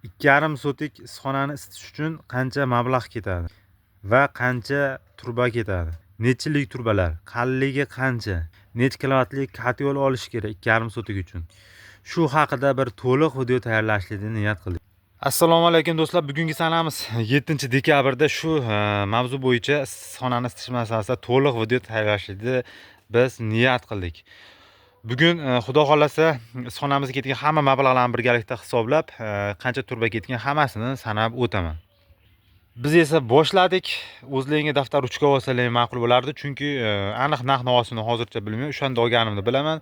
2,5 sotik issiqxonani isitish uchun qancha mablag' ketadi va qancha truba ketadi? Nechilik trubalar, qalinligi qancha, necha kilovatlik kotyol olish kerak 2,5 sotik uchun? Shu haqida bir to'liq video tayyorlashni niyat qildik. Assalomu alaykum do'stlar, bugungi sanamiz 7 dekabrda shu mavzu bo'yicha issiqxonani isitish masalasida to'liq video tayyorlashni biz niyat qildik. Bugun xudo xohlasa issiqxonamizga ketgan hamma mablag'larni birgalikda hisoblab, qancha turba ketgan hammasini sanab o'taman. Biz esa boshladik. O'zlaringga daftar ruchka olsalar ma'qul bo'lardi, chunki aniq narx-navosini hozircha bilmayman. O'shanda olganimni bilaman.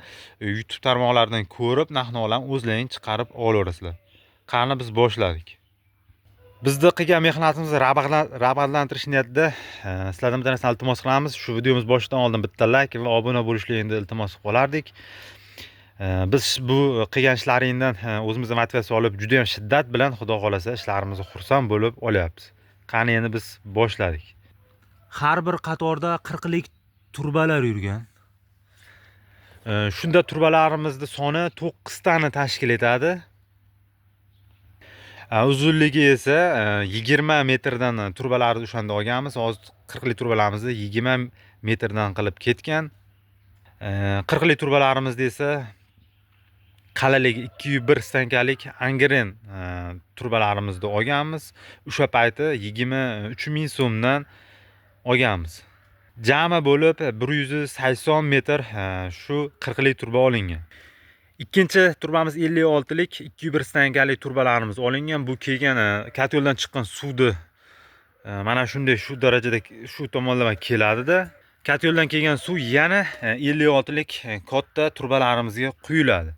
YouTube tarmoqlaridan ko'rib narx-navolarni o'zlaring chiqarib olaverasizlar. Qani biz boshladik. Bizni qilgan mehnatimizni rag'batlantirish niyatida sizlardan bitta narsani iltimos qilamiz. Shu videomiz boshidan oldin bitta like va obuna bo'lishligingni iltimos qilib qolardik. Biz bu qilgan ishlaringdan o'zimizga motivatsiya olib, juda ham shiddat bilan xudo xohlasa ishlarimizni xursand bo'lib olyapmiz. Qani endi biz boshladik. Har bir qatorda 40 lik turbalar yurgan. Shunda turbalarimizni soni 9 tani tashkil etadi. Uzunligi esa 20 metrdan turbalarni o'shanda olganmiz. Hozir 40 lik turbalarimizni 20 metrdan qilib ketgan. 40 lik turbalarimizni esa qalinligi 201 stankalik Angren turbalarimizni olganmiz. O'sha payti 23 ming so'mdan olganmiz. Jami bo'lib 180 metr shu 40 lik turba olingan. Ikkinchi turbamiz 56 lik 201 stankalik turbalarimiz olingan. Bu kelgan kotyoldan chiqqan suvni mana shunday shu darajada shu tomonlama keladida. Kotyoldan kelgan suv yana 56 lik katta turbalarimizga quyiladi.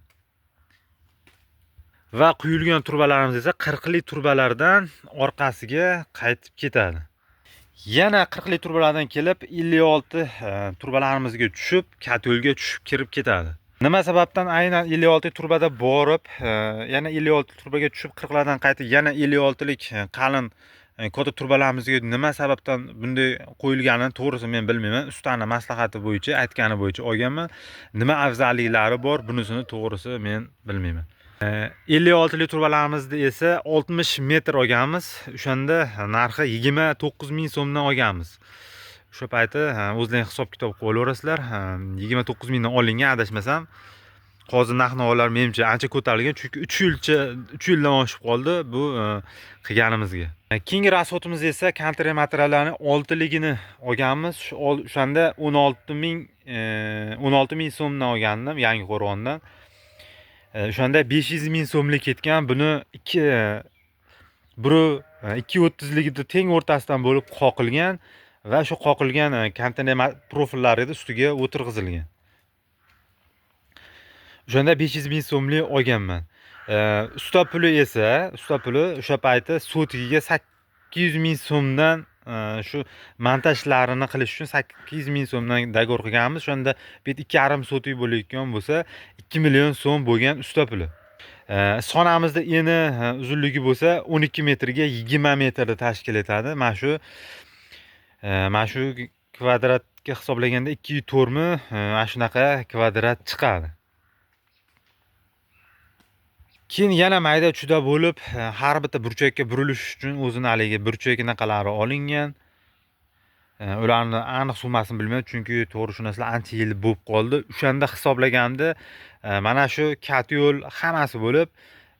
Va quyilgan turbalarimiz esa 40 lik turbalardan orqasiga qaytib ketadi. Yana 40 lik turbalardan kelib 56 turbalarimizga tushib, kotyolga tushib kirib ketadi. Nima sababdan aynan 56 turbada borib, yana 56 turbaga tushib 40lardan qaytib yana 56 lik qalin katta turbalarimizga nima sababdan bunday qo'yilganini to'g'risi men bilmayman. Ustani maslahati bo'yicha, aytgani bo'yicha olganman. Nima afzalliklari bor, bunisini to'g'risi men bilmayman. 56 lik turbalarimizni esa 60 metr olganmiz. O'shanda narxi 29 ming so'mdan olganmiz. O'sha payti o'zlaring hisob kitob qilib olaverasizlar. 29 mingdan olingan adashmasam. Hozir narx-navolar menimcha ancha ko'tarilgan, chunki 3 yilcha 3 yildan oshib qoldi bu qilganimizga. Keyingi rasxodimiz esa konteyner materiallarni 6 ligini olganmiz. O'shanda 16 ming so'mdan olgandim Yangi Qo'rg'ondan. O'shanda 500 ming so'mlik ketgan. Buni ikki biri 2.30ligida teng o'rtasidan bo'lib qoqilgan va shu qoqilgan konteyner profillari ustiga o'tirg'izilgan. O'shanda 500 ming so'mlik olganman. Usta puli esa, usta puli o'sha payti sotigiga 800 ming so'mdan shu montajlarini qilish uchun 800 ming so'mdan договор qilganmiz. O'shanda bu 2,5 sotik bo'layotgan bo'lsa, 2 million so'm bo'lgan usta puli. Issiqxonamizda eni uzunligi bo'lsa 12 metrga 20 metrni tashkil etadi. Mana shu kvadratga hisoblaganda 204 mi, mana shunaqa kvadrat chiqadi. Keyin yana mayda chuda bo'lib, har bitta burchakka burilish uchun o'zini haligi burchak anaqalari olingan. Ularni aniq summasini bilmayman, chunki to'g'ri shu narsalar ancha yil bo'lib qoldi. O'shanda hisoblaganimda mana shu kotyol hammasi bo'lib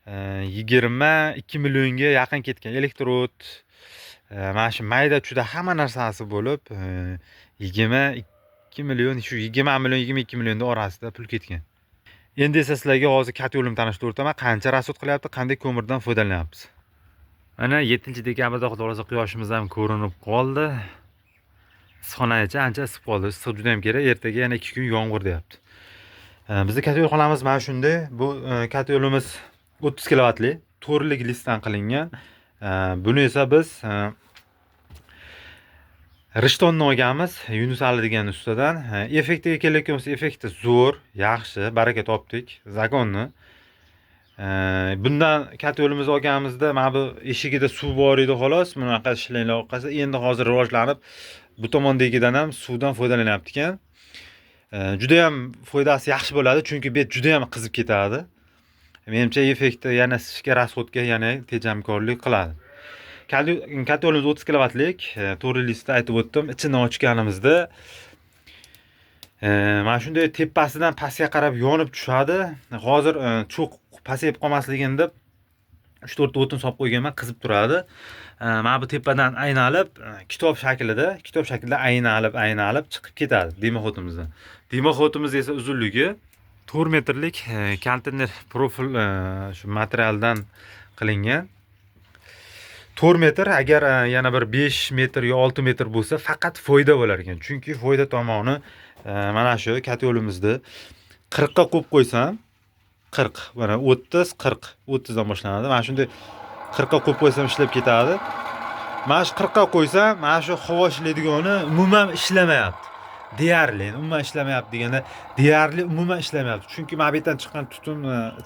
22 millionga yaqin ketgan. Elektrod, mana shu mayda chuda hamma narsasi bo'lib 22 million, shu 20 million, 22 millionni orasida pul ketgan. Endi esa sizlarga hozir kotyolimni tanishtirib o'taman. Qancha rasxod qilyapti, qanday ko'mirdan foydalanyapmiz. Mana 7 dekabrda xudo xohlasa quyoshimiz ham ko'rinib qoldi. Issiqxona ichi ancha isib qoldi. Issiq juda ham kerak. Ertaga yana 2 kun yomg'ir deyapti. Bizni kotyolxonamiz mana shunday. Bu kotyolimiz 30 kilovatli, to'rtlik listdan qilingan. Buni esa biz Rishtonni olganmiz, Yunusali degan ustadan. Effektiga kelayotgan bo'lsa, effekti zo'r, yaxshi, baraka topdik, zakonni. Bundan kotyolimizni olganimizda mana bu eshigida suv bor edi xolos, bunaqa shlanglar oqasa, endi hozir rivojlanib bu tomondagidan ham suvdan foydalanyapti ekan. Juda ham foydasi yaxshi bo'ladi, chunki bet juda ham qizib ketadi. Menimcha, effekti yana isitishga, расход ga yana tejamkorlik qiladi. Котёл imiz 30 kilovatlik, to'g'ri listda aytib o'tdim. Ichini ochganimizda mana shunday tepasidan pastga qarab yonib tushadi. Hozir cho'q pasayib qolmasligini deb 3-4 ta o'tin solib qo'yganman, qizib turadi. Mana bu tepadan aynalib, kitob shaklida aynalib, aynalib chiqib ketadi дымоход imizdan. Дымоход imiz esa uzunligi 4 metrlik, konteyner profil shu materialdan qilingan. 4 metr, agar yana bir 5 metr yo 6 metr bo'lsa, faqat foyda bo'lar ekan. Chunki foyda tomoni mana shu котёл imizni 40 ga qo'yib qo'ysam, 40, mana 30, 40, 30 dan boshlanadi. Mana shunday 40 ga qo'yib qo'ysam, ishlab ketadi. Mana shu 40 ga qo'ysam, mana shu havo ishlaydigani umuman ishlamayapti. Deyarli umuman ishlamayapti deganda, deyarli umuman ishlamayapti. Chunki mana bu yerdan chiqqan tutun,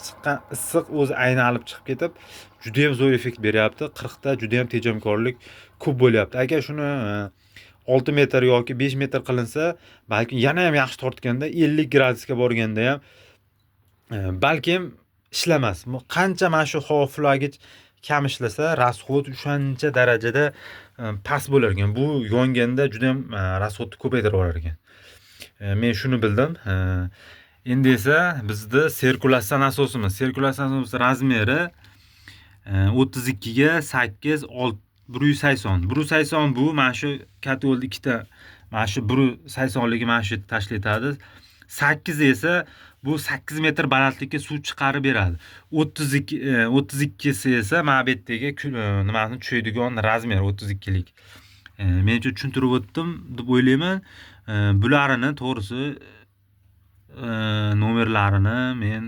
chiqqan issiq o'zi aynalib chiqib ketib, juda ham zo'r effekt beryapti. 40 ta juda ham tejamkorlik ko'p bo'lyapti. Agar shuni 6 metr yoki 5 metr qilinsa, balkim yana ham yaxshi tortganda, 50 gradusga borganda ham balkim ishlamas. Qancha mana shu havo puflagich kam ishlasa, расход o'shancha darajada past bo'lar ekan. Bu yonganda juda ham расход ni ko'paytirib yuborar ekan. Men shuni bildim. Endi esa bizni sirkulyatsiya nasosimiz. Sirkulyatsiya nasosi размер i 32 ga 8, 180. 180 bu mana shu котёл ni ikkita mana shu 180ligi mana shu yerda tashkil etadi. 8 esa bu 8 metr balandlikka suv chiqarib beradi. 32, 32si esa mana bu yerdagi nimani tushadigan размер 32lik. Menimcha, tushuntirib o'tdim deb o'ylayman. Bularini to'g'risi nomerlarini men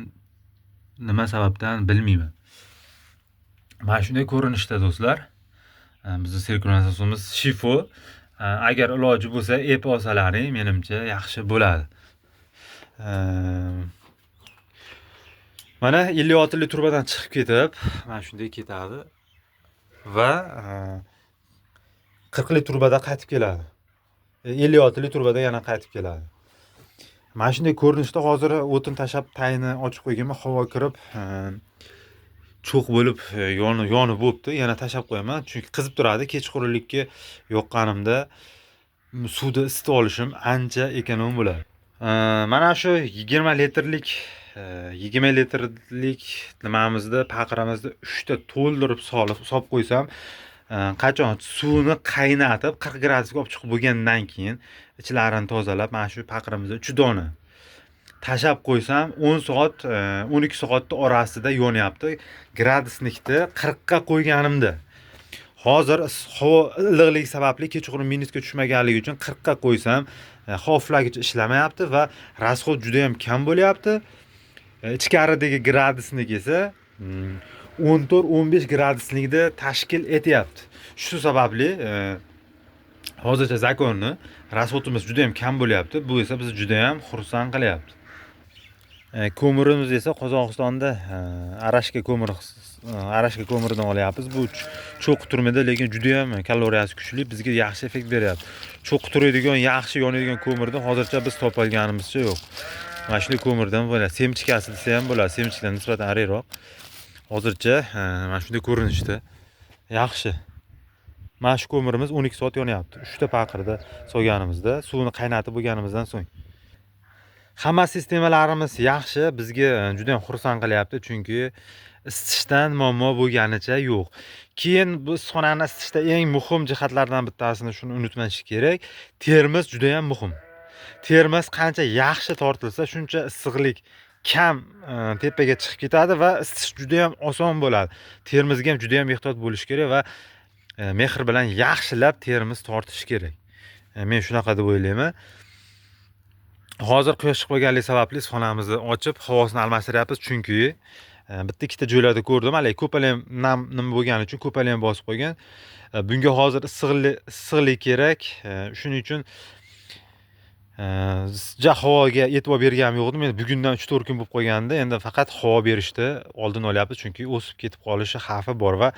nima sababdan bilmayman. Mana shunday ko'rinishda, do'stlar. Bizni sirkulyatsiya nasosimiz Shifo. Agar iloji bo'lsa, ep olsalaring, menimcha, yaxshi bo'ladi. Mana 56 lik trubadan chiqib ketib, mana shunday ketadi va 40 lik trubada qaytib keladi. 56 lik trubada yana qaytib keladi. Mana shunday ko'rinishda. Hozir o'tin tashlab, tagini ochib qo'yganman, havo kirib, cho'q bo'lib yonib bo'libdi. Yana tashlab qo'yaman, chunki qizib turadi. Kechqurunlikka yoqqanimda suvni isitib olishim ancha эконом bo'ladi. Mana shu 20 litrlik, 20 litrlik nimamizda, paqiramizda 3 ta to'ldirib solib qo'ysam, qachon suvni qaynatib 40 gradusga olib chiqib bo'lgandan keyin, ichlarini tozalab, mana shu paqiramizda 3 dona tashlab qo'ysam, 10 soat, 12 soatni orasida yonyapti. Градусник ni 40 ga qo'yganimda. Hozir havo iliqligi sababli kechqurun minusga tushmaganligi uchun 40 ga qo'ysam, havo puflagich ishlamayapti va расход juda ham kam bo'lyapti. Ichkaridagi градусник esa 14-15 graduslikni tashkil etyapti. Shu sababli hozircha законni расход imiz juda ham kam bo'lyapti. Bu esa bizni juda ham xursand qilyapti. Ko'mirimiz esa Qozog'istonda arashka ko'miridan olyapmiz. Bu cho'q turmaydi, lekin juda ham kaloriyasi kuchli, bizga yaxshi effekt beryapti. Cho'q turadigan, yaxshi yonadigan ko'mirni hozircha biz topolganimizcha yo'q. Mana shunday ko'mirdan bo'ladi. Семечка si desa ham bo'ladi. Семечка dan nisbatan ariroq. Hozircha mana shunday ko'rinishda. Yaxshi. Mana shu ko'mirimiz 12 soat yonyapti. 3 ta paqirda solganimizda, suvni qaynatib bo'lganimizdan so'ng. Hamma sistemalarimiz yaxshi, bizga juda ham xursand qilyapti, chunki isitishdan muammo bo'lganicha yo'q. Keyin bu issiqxonani isitishda eng muhim jihatlardan bittasini, shuni unutmash kerak. Termiz juda ham muhim. Termiz qancha yaxshi tortilsa, shuncha issiqlik kam tepaga chiqib ketadi va isitish juda ham oson bo'ladi. Termizga ham juda ham ehtiyot bo'lish kerak va mehr bilan yaxshilab termiz tortish kerak. Men shunaqa deb o'ylayman. Hozir quyosh chiqib qolganligi sababli issiqxonamizni ochib, havosini almashtiryapmiz, chunki bitta ikkita joylarda ko'rdim, haligi ko'pala ham nam nima bo'lgani uchun ko'pala ham bosib qo'ygan. Bunga hozir issiqlik kerak. Shuning uchun ja havoga e'tibor berganim yo'q edi. Men bugundan 3-4 kun bo'lib qolgandi. Endi faqat havo berishni oldini olyapmiz, chunki o'sib ketib qolishi xavfi bor va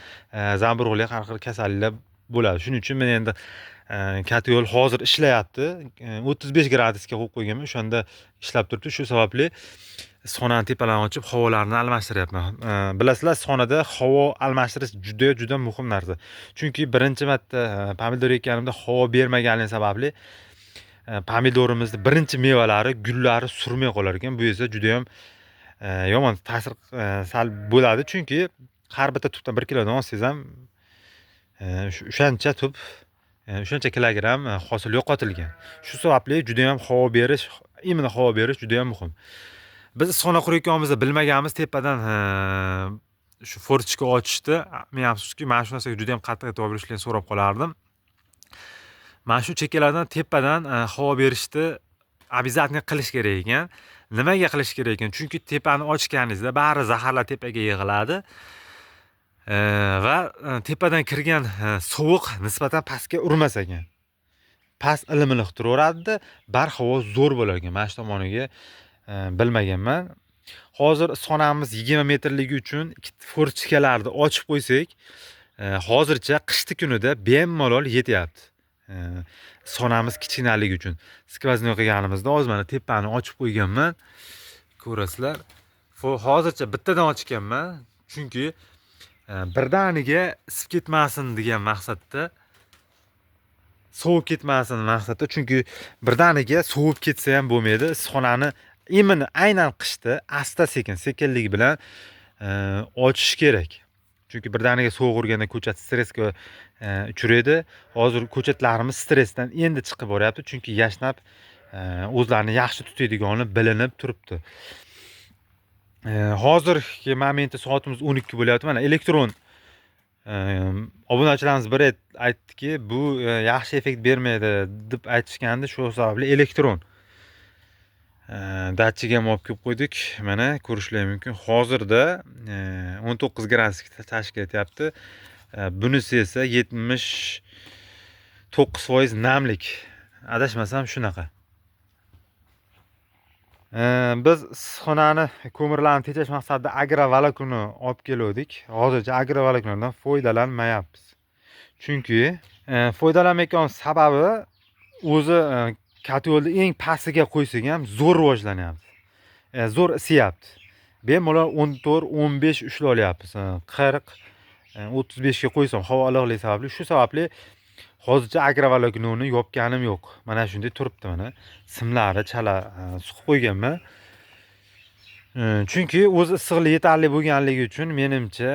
zamburug'li har xil kasalliklar bo'ladi. Shuning uchun men endi котёл hozir ishlayapti. 35 gradusga qo'yib qo'yganman, o'shanda ishlab turibdi. Shu sababli Issiqxonani tepalarini ochib, havolarni almashtiryapman. Bilasizlar, issiqxonada havo almashtirish juda juda muhim narsa. Chunki birinchi marta pomidor ekkanimda havo bermaganligi sababli pomidorimizni birinchi mevalari, gullari surmay qolar ekan. Bu esa juda ham yomon ta'sir sal bo'ladi. Chunki har bitta tubdan 1 kilodan olsangiz ham o'shancha tub, o'shancha kilogramm hosil yo'qotilgan. Shu sababli juda ham havo berish, именно havo berish juda ham muhim. Biz issiqxona qurayotganimizda bilmaganmiz, tepadan shu fortichka ochishdi. Men afsuski, mana shu narsaga juda ham qattiq e'tibor berishlarni so'rab qolardim. Mana shu chekkalardan tepadan havo berishni обязательно qilish kerak ekan. Nimaga qilish kerak ekan? Chunki tepani ochganingizda bari zaharlar tepaga yig'iladi. Va tepadan kirgan sovuq nisbatan pastga urmas ekan. Past ilimiliq turaveradida, bar havo zo'r bo'lar ekan. Mana shu tomoniga bilmaganman. Hozir issiqxonamiz 20 metrligi uchun fortichkalarni ochib qo'ysak, hozircha qishni kunida bemalol yetyapti. Issiqxonamiz kichkinaligi uchun. Skvoznoy qilganimizda hozir mana tepani ochib qo'yganman. Ko'rasizlar. Hozircha bittadan ochganman, chunki birdaniga isib ketmasin degan maqsadda, sovib ketmasin maqsadda, chunki birdaniga sovib ketsa ham bo'lmaydi. Issiqxonani imini aynan qishda asta sekin, sekinlik bilan ochish kerak. Chunki birdaniga sovuq urganda ko'chat stressga uchraydi. Hozir ko'chatlarimiz stressdan endi chiqib boryapti, chunki yashnab o'zlarini yaxshi tutaydigani bilinib turibdi. Hozirgi momentda soatimiz 12 bo'lyapti. Mana elektron obunachilarimiz bir aytdiki, bu yaxshi effekt bermaydi deb aytishgandi. Shu sababli elektron datchik ham olib kelib qo'ydik. Mana ko'rishlar mumkin. Hozirda 19 gradusga tashkil etyapti. Bunisi esa 79% namlik. Adashmasam shunaqa. Biz issiqxonani ko'mirlarni tejash maqsadida agrovolokni olib keluvdik. Hozircha agrovoloklardan foydalanmayapmiz. Chunki foydalanmayotgan sababi o'zi kotelni eng pastiga qo'ysak ham zo'r rivojlanyapti. Zo'r isiyapti. Bemalol 14, 15 ushlay olyapmiz. 40, 35 ga qo'ysam havo iliqligi sababli, shu sababli hozircha agrovoloknoni yopganim yo'q. Mana shunday turibdi mana. Simlari chala suqib qo'yganman. Chunki o'zi issiqlik yetarli bo'lganligi uchun menimcha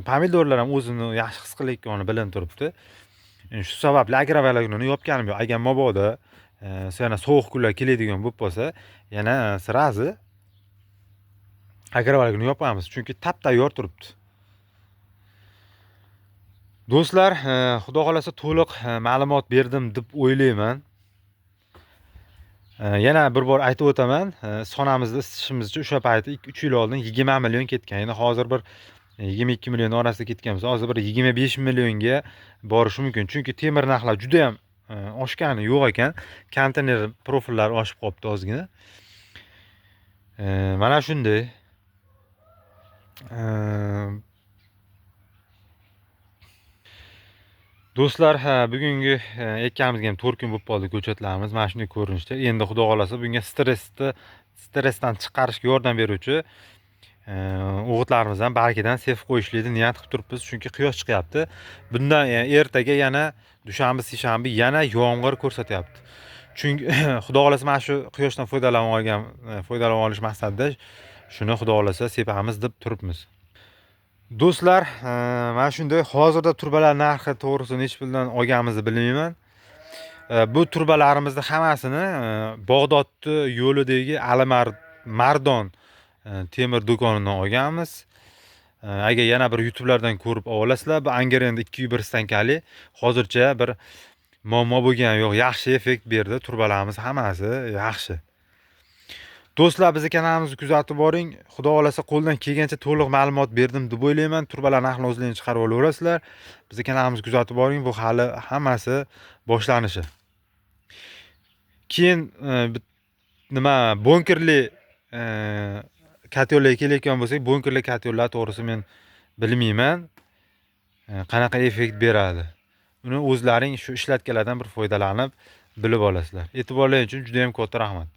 pomidorlar ham o'zini yaxshi his qilayotgani bilinib turibdi. Shu sababli agrovoloknoni yopganim yo'q. Agar mabodo yana sovuq kunlar keladigan bo'lib qolsa, yana srazi agrovolokni yopamiz, chunki tap tayyor turibdi. Do'stlar, xudo xolasa to'liq ma'lumot berdim deb o'ylayman. Yana bir bor aytib o'taman, issiqxonamizni isitishimizcha o'sha payti 3 yil oldin 20 million ketgan. Endi hozir bir 22 million orasida ketgan bo'lsa, hozir bir 25 millionga borishi mumkin. Chunki temir narxlar juda ham oshgani yo'q ekan. Konteyner profillar oshib qolibdi ozgina. Mana shunday. Do'stlar, bugungi ekkanimizga ham 4 kun bo'lib qoldi ko'chatlarimiz mana shunday ko'rinishda. Endi xudo xolasa bunga stressdan chiqarishga yordam beruvchi o'g'itlarimiz ham bargidan sepib qo'yishlikni niyat qilib turibmiz, chunki quyosh chiqyapti. Bundan ertaga yana dushanba, seshanba yana yomg'ir ko'rsatyapti. Chunki xudo xolasa mana shu quyoshdan foydalanib olish maqsadida shuni xudo xolasa sepamiz deb turibmiz. Do'stlar, mana shunday hozirda turbalar narxi to'g'risida necha puldan olganimizni bilmayman. Bu turbalarimizni hammasini Bag'dodni yo'lidagi Alimardon temir do'konidan olganmiz. Agar yana bir YouTube'lardan ko'rib olasizlar, bu Anger endi 201 stankali hozircha bir muammo bo'lgani yo'q, yaxshi effekt berdi, turbalarimiz hammasi yaxshi. Do'stlar, bizni kanalimizni kuzatib boring. Xudo xolasa qo'ldan kelgancha to'liq ma'lumot berdim deb o'ylayman. Turbalar narxini o'zlaringiz chiqarib olaverasizlar. Bizni kanalimizni kuzatib boring. Bu hali hammasi boshlanishi. Keyin nima bunkerli kotellarga kelayotgan bo'lsak, bunkerli kotellar to'g'risi men bilmayman. Qanaqa effekt beradi. Uni o'zlaring shu ishlatganlardan bir foydalanib bilib olasizlar. E'tiborlaring uchun juda ham katta rahmat.